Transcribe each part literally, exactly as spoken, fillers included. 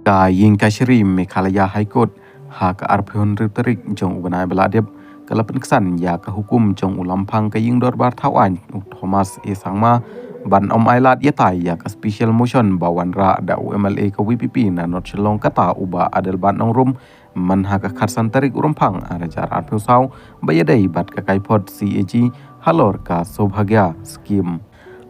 Ka Ïing Kashari Meghalaya High Court ha ka arphew hynriew tarik jong u bnai ba la dep ka la pynksan ïa ka hukum jong u Lamphang ka Ïing Dorbar Thaw Aiñ u Thomas A Sangma ban ym ailad ïatai ïa ka special motion ba wanrah da u M L A ka V P P na North Shillong kata u Bah Adelbert Nongrum man ha ka khatsan tarik u Rymphang ar hajar arphew saw ba ïadei bad ka kaiphod C A G halor ka Saubhagya Scheme.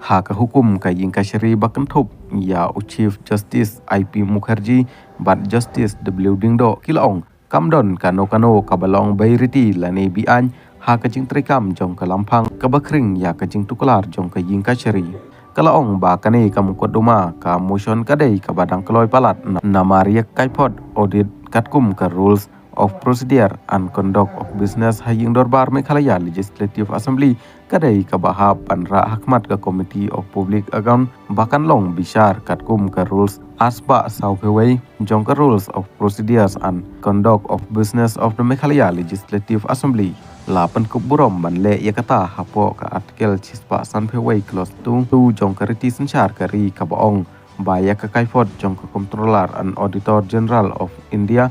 Ha ka hukum ka Ïing Kashari ba kynthup ïa u Chief Justice I P Mukherjee bad Justice W Diengdoh ki la ong kam don kano kano kaba long beiriti lane beaiñ ha ka jingtreikam jong ka Lamphang kaba khring ïa ka jingtuklar jong ka Ïing Kashari. Ka la ong ba kane ka mukotduma ka motion ka dei kaba dang kloi palat na, namar ïa ka kaiphod audit katkum ka Rules of Procedure and Conduct of Business ha Ïing Dorbar Meghalaya Legislative Assembly ka dei kaba hap ban rah ha khmat ka Committee of Public Account ba kan long bishar katkum ka Rules arspah sawphew wei jong ka Rules of Procedures and Conduct of Business of the Meghalaya Legislative Assembly. La pynkup burom ban leh ïa kata hapoh ka Article shispah sanphew wei Clause two, two jong ka riti synshar ka ri kaba ong ba ïa ka kaiphod jong ka Comptroller and Auditor General of India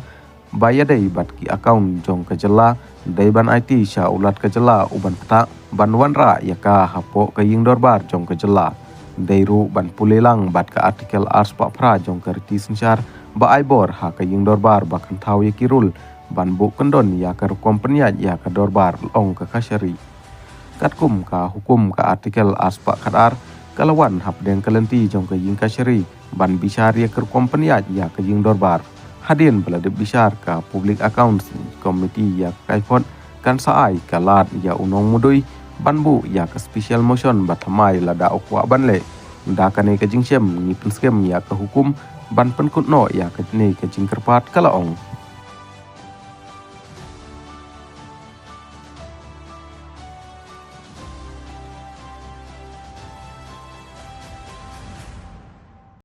ba ïadei bad ki account jong ka jylla dei ban aiti sha u Lat ka jylla u ban ktah ban wanrah ïa ka hapoh ka Ïing Dorbar jong ka jylla. Dei ruh ban pule lang bad ka Article arspah phra jong ka riti synshar ba ai bor ha ka Ïing Dorbar ba kan thaw ïa ki rule ban buh kyndon ïa ka rukom pynïaid ïa ka dorbar, ong ka Kashari. Katkum ka hukum ka Article arspah khatar ka la wan hapdeng ka lynti jong ka Ïing Kashari ban bishar ïa ka rukom pynïaid ïa ka Ïing Dorbar. Hadien ba la dep bishar ka Public Accounts Committee ïa ka kaiphod kan sa ai ka lad ïa u nongmudui ban buh ïa ka special motion ba thymmai lada u kwah ban leh. Da kane ka jingshim ngi pynskhem ïa ka hukum ban pynkut noh ïa kane ka jingkyrpad, ka la ong.